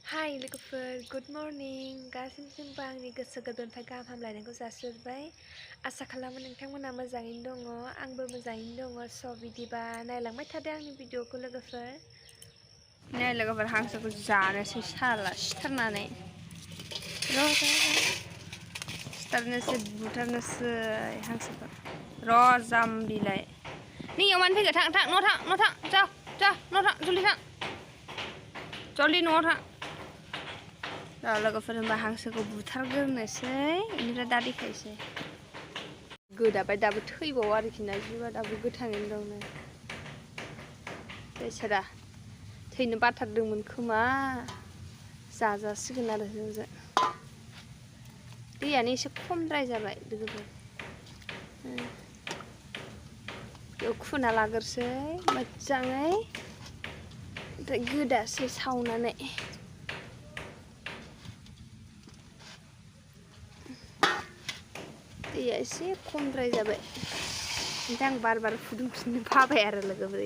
Hai लोगोफोर good morning गासिमबो आंनि गोसो गोरबोनिफ्राय गाहाम हामलायनायखौ जासिहरबाय आसा खालामो नोंथांमोना मोजाङैनो दङ आंबो मोजाङैनो दङ स' बिदिबा नायलांबाय थादो आंनि भिडिअखौ लोगोफोर नै लोगोफोर हांसोखौ जानोसै साला सिथारनानै सिथारनोसै बुथारनोसै हांसोखौ र' जाम्बिलाय नों इयाव मानो फैखो थां न' थां जा न' थां जल्दि न'आव थां लोगोफोर होनबा हांसोखौ बुथारग्रोनोसै बेनिफ्राय दा देखायसै गोदाबाय दाबो थैबावो आरोखि ना जिबा दाबो गोथाङैनो दं नै बेसारा थैनो बाथारदोंमोन खोमा जाजासिगोन आरो जोंजों दैयानो एसे खमद्राय जाबाय लोगोफोर बेयाव खुना लाग्रोसै मोजाङै ओमफ्राय गोदासै सावनानै दैया एसे खमद्राय जाबाय ओमफ्राय आं बार फुदुंफिननो बाबाय आरो लोगोफोर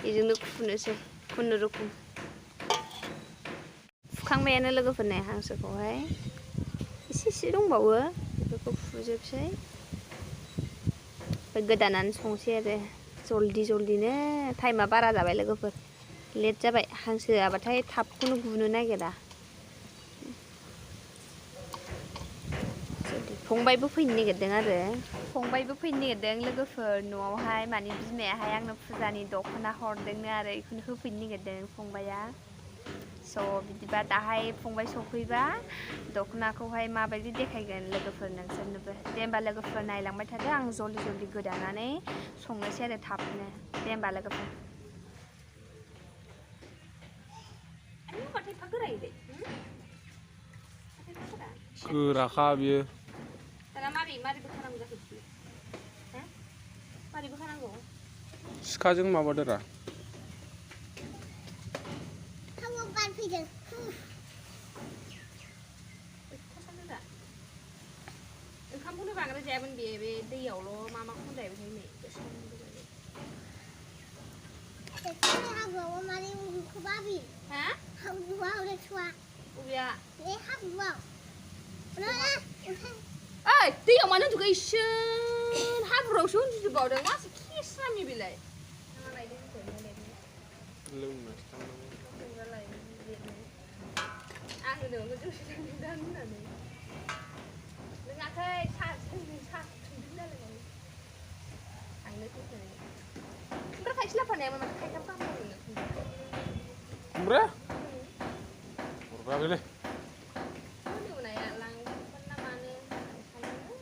बेजोंनो खुनोसै खुनुरुखुम फुखांबायानो लोगोफोरनि हांसोखौहाय एसे दंबावो बेफोरखौ फुजोबसै ओमफ्राय गोदानानै संसै आरो जल्दिनो टाइमा बारा जाबाय लोगोफोर लेट जाबाय हांसोआबाथाय थाबखौनो गुनो नागिरा फंबायबो फैनो नागिरदों लोगोफोर न'आवहाय माने बिमायाहाय आंनो फुजानि दख'ना हरदोंनो आरो बेखौनो होफैनो नागिरदों फंबाया स' बिदिबा दाहाय फंबाय सफैबा दख'नाखौहाय माबायदि देखायगोन लोगोफोर नोंसोरनोबो दे होमबा लोगोफोर नायलांबाय थादो आं जल्दि गोदानानै संनोसै आरो थाबनो दे होमबा लोगोफोर गोराखा बियो दाना मारै बोखानांगौ जाखो बिदि मारै बोखानांगौ सिखाजों माबादोरा थावआव बार फैदों ओंखामखौनो बांद्राय जायामोन बे दैयावल' मा खनजायोमोन नै हाब्रुआव मारै उखुबाबि हा हाब्रुआव लेथुआ बबेया बे हाब्रुआव ओइ दैयाव मानो उन्दुखो इसोर हाब्रुआवसो उन्दुजोबावदों मासे केसरामि बेलाय आं होनदोंमोन होननानै लोङाखै साहा फुदुंदों जालायबाय थांनो फैफिनो ओमफ्राय खायसे लाफानायामोन माथो खायथाम गाहाम दंनो खुमब्रा हरबागैलै होननाया लांगोन ना मानो सानदों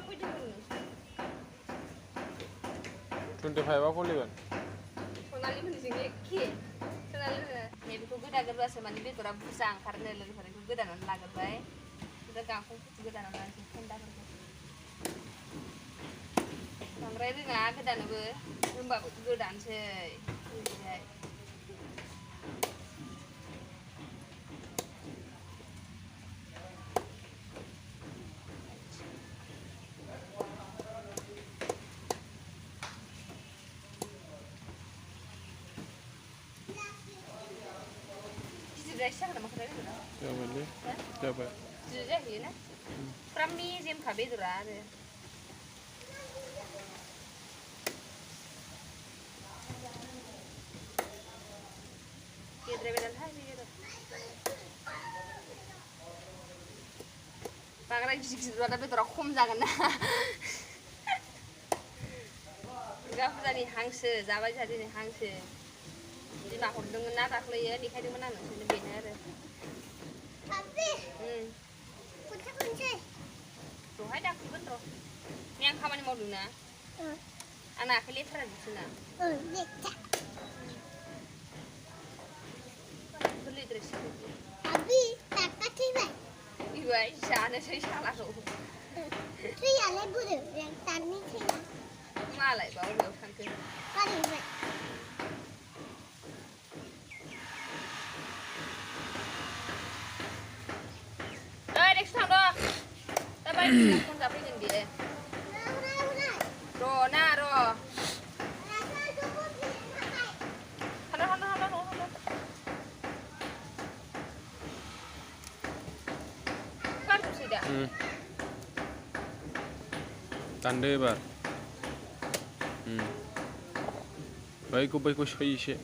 फैदोंमोन 25 खुलिगोन सनालि मोनजों एखे सनालि बेखौ गोदाग्रोबासो माने बेदरा बुरजा ओंखारनो लोगोफोर बेखौ गोदानानै लाग्रोबाय ओमफ्राय गांखंफोरखौ गोदानानै लानोसै फेन्दाफोरखौ बांद्राय रोङा गोदानोबो होमबाबो गोदानोसै बिदिहाय जाबाय जाहैयोना फुरा मेजेमखा बेदरा आरो गेद्रायबायदांहाय बेदरा बांद्राय गिदिरबाथाय बेदरा खम जागोन ना दुर्गा फुजानि हांसो जाबाय जोंहा दिनै हांसो बिमा हरदोंमोन ना दाख्लैयो देखायदोंमोन आं नोंसोरनो बेनो आरो दहाय दाख्लैमोन र' नै आं खामानि मावदों ना आंना आखाइ लेथ्रा बिसोना गोरलैद्रायसो फैबाय जानोसै सालाखौ थैयालाय बोरो दाननि थैया मालाय बावनायाव थांखो नेक्स्ट थांद' दा बायदि फन जाफैगोन बियो र' ना दानदो एबार बैखौ सै एसे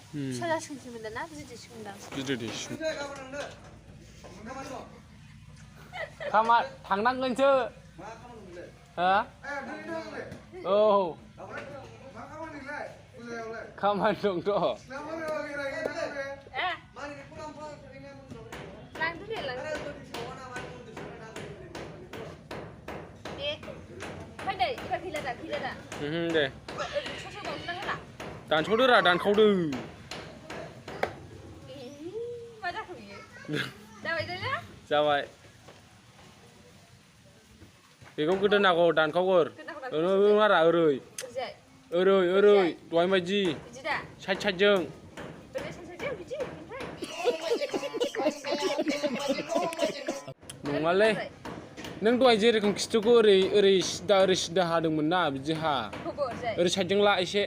फिसा जासिगोनसोमोन ना बिदै खामा थांनांगोनसो हा औ खामानि दंथ' दे दानस'दोरा दानखावदो जाबाय बेखौ गोदोनांगौ दानखावगोर मारा ओरै दहाय बायदि साइडजों नङालै नों दहाय जेरेखम खिथुखौ ओरै सिदा हादोंमोन ना बिदि हा ओरै साइडजों ला एसे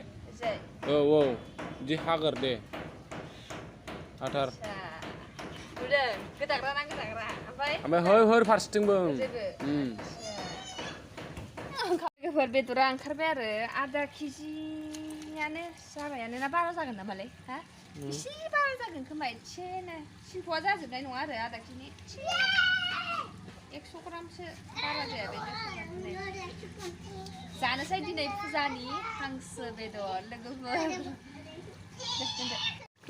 औ बिदि हागोर दे हाथार ओमफ्राय हर फारसेथिंबो बेदरा ओंखारबाय आरो आधा केजियानो जाबायानो ना बारा जागोन नामालै हा एसे बारा जागोन खोमा एसेनो सिम्फुआ जाजोबनाय नङा आरो आधा केजि 100 ग्रामसो बारा जाया बेदर जानोसै दिनै फुजानि हांसो बेदर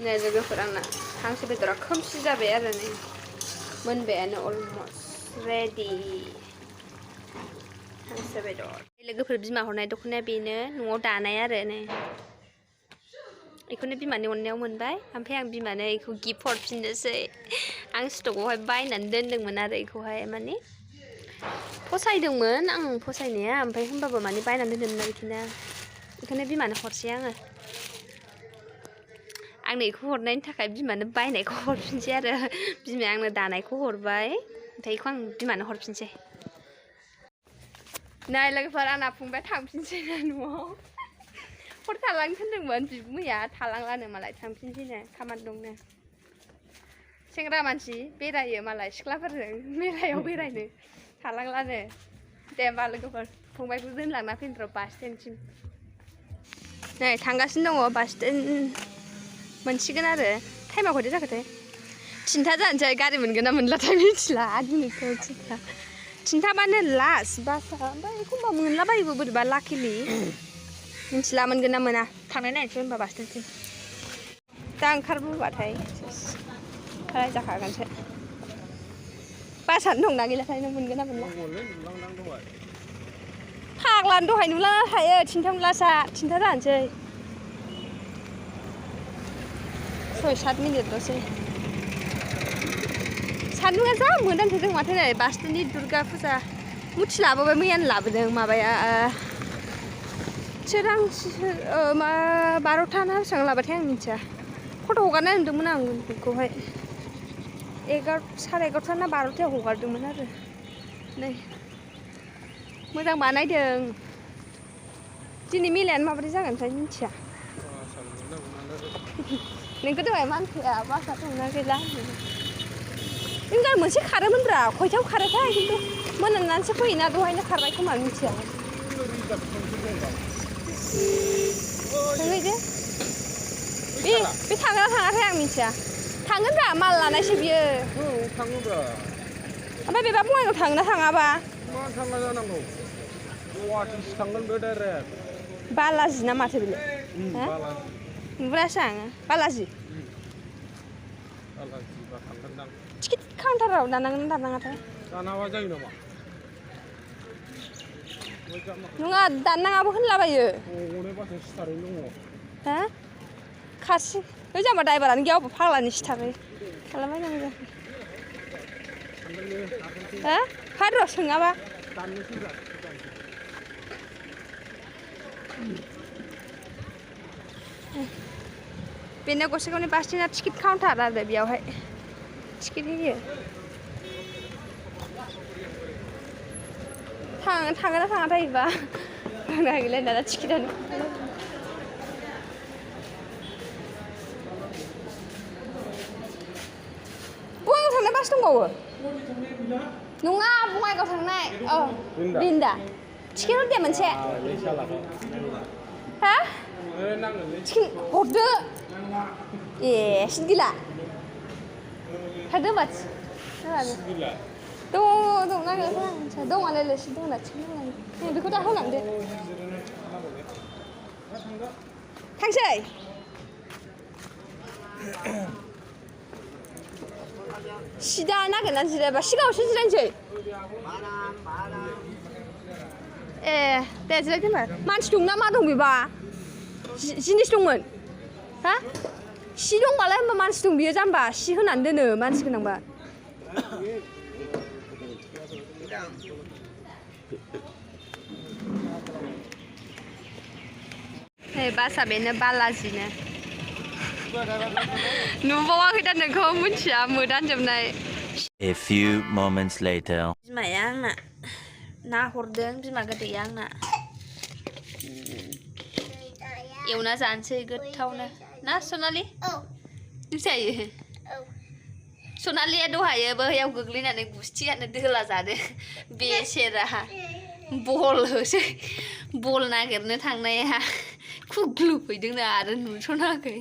लोगोफोर आंना हांसो बेदरा खोमसि जाबाय आरो नै मोनबायानो अलमस्ट रेडि हांसो बेदर लोगोफोर बिमा हरनाय दख'नाया बेनो न'आव दानाय आरो नै बेखौनो बिमानि अननायाव मोनबाय ओमफ्राय आं बिमानो बेखौ गिफ्ट हरफिननोसै आं स्टकआवहाय बायनानै दोनदोंमोन आरो बेखौहाय माने फसायदोंमोन आं फसायनाया ओमफ्राय होमबाबो माने बायनानै दोनदोंमोन आरोखिना बेखायनो बिमानो हरसै आङो आंनो बेखौ हरनायनि थाखाय बिमानो बायनायखौ हरफिनसै आरो बिमाया आंनो दानायखौ हरबाय ओमफ्राय बेखौ आं बिमानो हरफिनसै नै लोगोफोर आंना फंबाया थांफिनसै ना न'आव हर थालांनो थिनदोंमोन मैया थालांलानो मालाय थांफिनसैनो खामानि दंनो सेंग्रा मानसि बेरायो मालाय सिख्लाफोरजों मेलायाव बेरायनो थालांलानो दे होमबा लोगोफोर फंबायखौ दोनलांना फैनो र' बास स्टेन्डसिम नै थांगासिनो दङ बास स्टेन्ड मोनसिगोन आरो टाइमा खयथा जाखोथाय 3था जानोसै गारि मोनगोन ना मोनलाथाय मिथिला दिनैथ' 3थाबानो लास्ट बासआ ओमफ्राय एखमबा मोनलाबायोबो बोरैबा लाकिलि मिथिला मोनगोन ना मोना थांनाय नायनोसै होनबा बास स्टेन्डसिम दा ओंखारबोबाथाय रायजाखागोनसो बासआनो दंना गैलाथाय नों मोनगोन ना मोनला फाग्लानो दहाय नुलांना थायो 3थायावनो लासआ 3था जानोसै 6-7 मिनिटल'सै सान्दुंआ जा मोदानथारदों माथो नै बास स्टेन्डनि दुर्गा फुजा मुथि लाबोबाय मैयानो लाबोदों माबाया सोरां 12था ना बेसेबां लाबाथाय आं मिथिया फट' हगारनाय नुदोंमोन आं बेखौहाय 11:30 ना 12थायाव हगारदोंमोन आरो नै मोजां बानायदों दिनै मेलायानो माबोरै जागोनथाय मिथिया नोंखौ दहाय मानसिया बासआ दंना गैला जों मोनसे खारोमोनब्रा खयथायाव खारोथाय खिन्थु मोनानानैसो फैयोना दहायनो खारनाय खोमा मिथिया थांहैदो बे थांगोना थाङाथाय आं मिथिया थांगोनब्रा माल लानायसो बियो थाङोब्रा ओमफ्राय बेबा बङाइगाव थाङोना थाङाबा मा थाङा जानांगौ गुवाहाटिसो थांगोन बे डाइरेक्ट बालाजि ना माथो बेलाय नुबोआसै आङो बालाजि बालाजिबा थांगोनदां टिकेट काउन्टाराव दानांगोन ना दानाङाथाय दानावा जायो नामा नङा दाननाङाबो होनलाबायो अने बाथौ सिथारैनो दङ हा खासि ओइ जाम्बा द्राइभारानो गैया अबाव फाग्लानि सिथारै खालामबायनांगौ जाखो हा फाद र' सोङाबा बेनो गसाइगावनि बास स्टेन्डआ टिकेट काउन्टार आरो बेयावहाय टिकेट होयो थांगोन ना थाङाथाय बा आंना गैला दाना टिकेटानो बङाइगाव थांनाय बास दंबावो नङा बङाइगाव थांनाय औ बिन्दा टिकेट हर दे मोनसे हा टिकेट हरदो ए सिट गैला थादो होमबा दं नागिरदों दङालाय सिट दं ना टिकेट होलांदो बेखौ दा होलांदो थांसै सिदा नागिरनानै जिरायबा सिगाङावसो जिरायनोसै ए दे जिरायदो होनबा मानसि दं ना मा दं बेबा जिनिस दंमोन हा सि दंबालाय होनबा मानसि दं बियो जाम्बा सि होनानै दोनो मानसि गोनांबा नै बासा बेनो बालाजिनो नुबावाखै दा नोंखौ मिथिया मोदानजोबनाय A few moments later. बिमाया आंना ना हरदों बिमा गोदैया आंना एवना जानोसै गोथावनो ना सनालि जायो सनालिया दहायो बैयाव गोग्लैनानै गुस्थियानो दोला जादों बेसेरा बल होसै बल नागिरनो थांनाया खुग्लुबफैदोंनो आरो नुसनाखै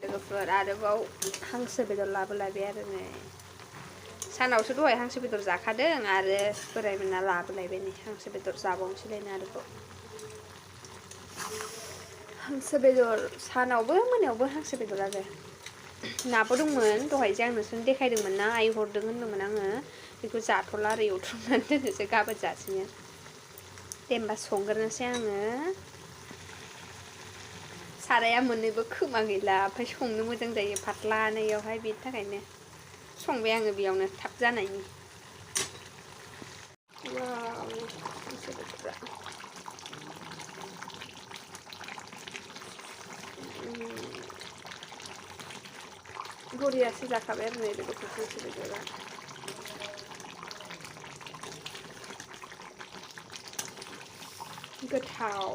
लोगोफोर आरोबाव हांसो बेदर लाबोलायबाय आरो नै सानावसो दहाय हांसो बेदर जाखादों आरो बोरायमोना लाबोलायबाय नै हांसो बेदर जाबावनोसैलायनो आरोबाव हांसो बेदर सानावबो मोनायावबो हांसो बेदर आरो नाबो दंमोन दहायसो आं नोंसोरनो देखायदोंमोन ना आइ हरदों होनदोंमोन आङो बेखौ जाथ'ला आरो एवथ्रमनानै दोननोसै गाबोन जासिगोन दे होमबा संग्रोनोसै आङो साराया मोननैबो खोमा गैला ओमफ्राय संनो मोजां जायो फाथ्लानो इयावहाय बेनि थाखायनो संबाय आङो बेयावनो थाब जानायनि बरियासो जाखाबाय आरो नै लोगोफोर हांसो बेदरा गोथाव